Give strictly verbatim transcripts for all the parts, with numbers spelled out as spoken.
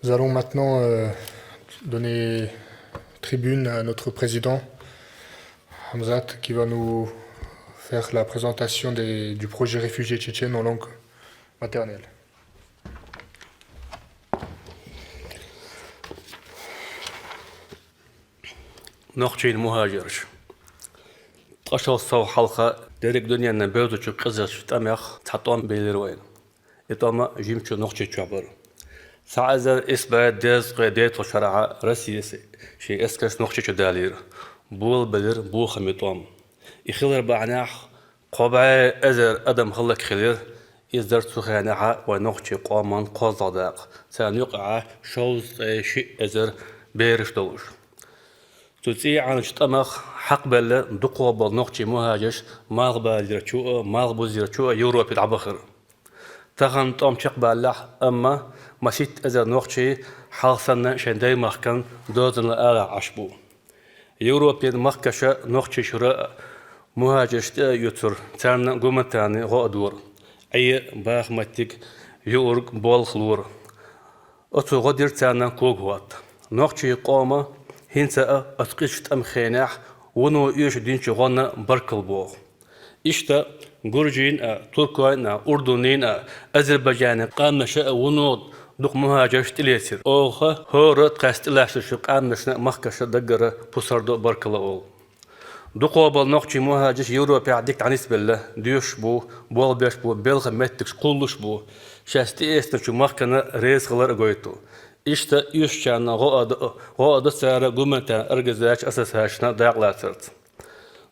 Nous allons maintenant euh, donner tribune à notre président, Hamzat, qui va nous faire la présentation des- du projet Réfugiés tchétchènes en langue maternelle. Нохчийн мухӀажараш. Ткъа шовзткъа сов хьалха деррига дуьненна бевзачу къизачу тӀамех цхьа тӀом белира вайна. И тӀом жимачу Нохчийчохь бара. Цхьа эзар исс бӀе дезткъе дейтта шарахь Россис шен эскарш Нохчийчу далийра. Болабелира бохаме тӀом. И хилар бахьанехь кхо бӀе эзар адам хӀаллакьхилира, иза дара цу хенахь вайн нохчийн къоман кхозлагӀа дакъа, царна юкъахь шовзткъе шиъ эзар бераш долуш. Цу цӀий Ӏаьначу тӀамах хьакхабелла дукхахболу нохчийн мухӀажарш малхбалерчу а, малхбузерчу а Европе дӀабахара. Тахана тӀом чекхбаьллехь, амма масийтта эзар нохчий хьалха санна шайн даймахкан дозанал арахь Ӏаш бу. Европин махкаша нохчий шура мухӀажарш тӀе а оьцура, царна гуманитарни гӀо а дора. Ӏе, баха меттиг, юург, болх лора. Оцу гӀо дира царна когахӀотта. Нохчийн къома хӀинца а оцу къизачу тӀаман хенахь вуно оьшуш динчу гӀонна баркалла боху. Иштта гуржийн а, туркойн а, урдунийн а, азербайджанийн къаьмнаша а вуно дукха мухӀажарш тӀелецира. Оха хӀора тхаьш тӀелаьцначу къаьмнашна, махкашна даггара пусар до, баркалла олу. Дукхахболу нохчийн мухӀажарш Европехь дика дӀанисбелла, доьшуш бу, болх беш бу, белхан меттигаш кхуллуш бу, шаьш тӀеэцначу махкана резахилар а гойту. Иштта оьшучарна гӀо а до, гӀо а до цара гуманитарни организацешна, ассоциацешна дакъалацарца.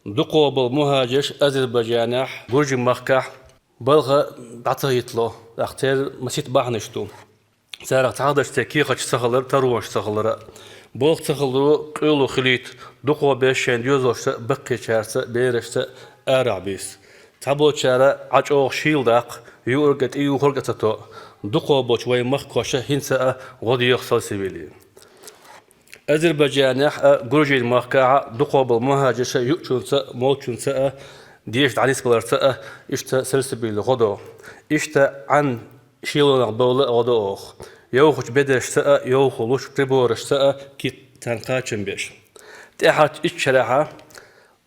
Дукхахболу мухӀажарш Азербайджанехь, Гуржийн махкахь балха дӀа ца хӀиттало, тӀаккха церан масийтта бахьанаш ду. Царах цхьаъ даш церан кехаташ ца хилар, таронаш ца хилар а. Болх ца хиларо къоьллу хилийта, дукхахберш шайн доьзалшца, баккхийчаьрца, берашца арахь бийса. Цхьаболчара Ӏа чӀогӀа шийла даккха, юург а, тӀеюхург а ца тоъу. Дукхахболчу вайн махкоша хӀинца а гӀо деха салсавелла. Азербайджанехь а, Гуржийн махкахь а дукхахболу мухӀажарша юучунца а, молчунца а, деша дӀанисбаларца а иштта салсабилла гӀо до. Иштта Ӏан шелонах бовла а гӀо до оха. Йовхачу бедаршца а, йовхо лучу приборашца а кийтта царна кхачам беш. ТӀаьхьарчу итт шарахь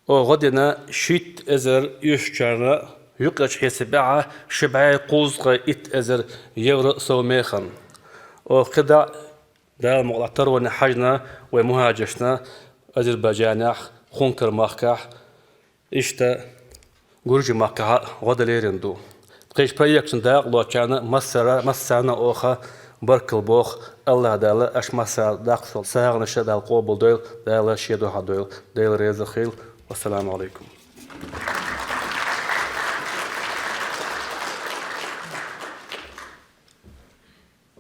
оха гӀо дина шийтта эзар оьшучарна, юккъерчу хьесапехь ши бӀе кхузткъе итт эзар евро совмехана. Оха кхидӀа Дала мукъалахь тароне хьаьжна вайн мухӀажаршна Азербайджанехь, Хункар махкахь, иштта Гуржийн махкахь а гӀо дан лерина ду. Тхайн проекташна дакъалоцучарна массара, массарна а оха баркалла боху. АллахӀ Дала аша массара даккхийчу сагӀанашна Дала къобалдойла, Дала Шен дуьхьа дойла. Дела реза хуьлда. Вассаламу Ӏалайкум.